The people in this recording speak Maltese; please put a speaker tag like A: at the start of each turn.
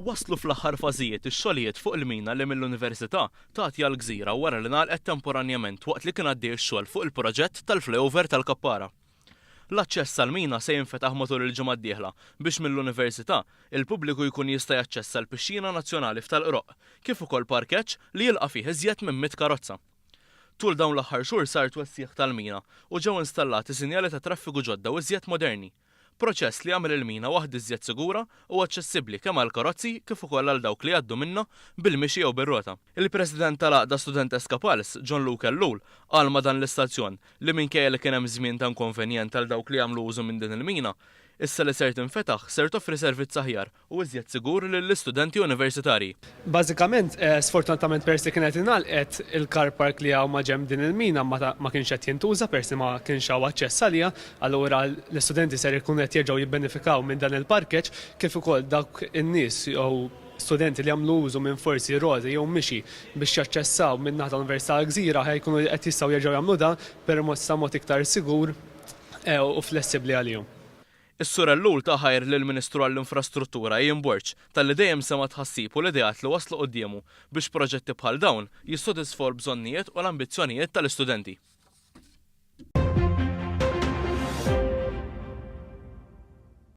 A: Waslu fl-aħħar fażijiet ix-xogħlijiet fuq il-mina li mill-Università tagħti għall-gżira wara li ngħalqet temporanjament waqt li kien għaddej ix-xogħol fuq il-proġett tal-flyover tal-Kappara. L-aċċess għall-mina se jinfetaħ matul il-ġimgħa d-dieħla biex mill-Università, il-pubbliku jkun jista' jaċċessa l-pixxina nazzjonali f'Tal-Qroqq kif ukoll parkeġġ li jilqa' fih iżjed minn 100 karozza. Tul dawn l-aħħar xhur sar twessigħ tal-mina u ġew installati sinjali tat-traffiku ġodda u iżjed moderni. Proċess li jagħmel il-mina waħda iżjed sigura u aċċessibbli kemm għall-karozzi kif ukoll għal dawk li jgħaddu minnha bil-mixi jew bir-rota. Il-President tal-Għaqda Studenteska Pals, John Luke Ellul, qal ma' dan l-istazzjon li minkejja li kien hemm żmien ta' inkonvenjent għal dawk li jagħmlu użu minn din il-mina, issa li ser tinfetaħ ser toffri servizz aħjar u iżjed sigur lill-istudenti universitarji.
B: Bażikament, sfortunatament peress li kienet ingħalqet, il-car park li hawn maġenb din il-mina ma kienx qed jintuża peress li ma kienx hawn aċċess għaliha, allura l-istudenti ser ikunu qed jerġgħu jibbenefikaw minn dan il-parkeġġ kif ukoll dawk in-nies jew studenti li jagħmlu użu minn forsi roti jew mixi biex jaċċessaw min-naħa tal-Università għall-Gżira ħa jkunu qed jistgħu jerġgħu jagħmlu dan permezz ta' mod iktar sigur u flessibbli għalihom.
A: Is-Sur Ellul ta ħajr lill-Ministru għall-Infrastruttura Ian Borg talli dejjem sema' t-tħassib u l-ideat li waslu quddiemu biex proġetti bħal dawn jissodisfaw l-bżonnijiet u l-ambizzjonijiet tal-istudenti.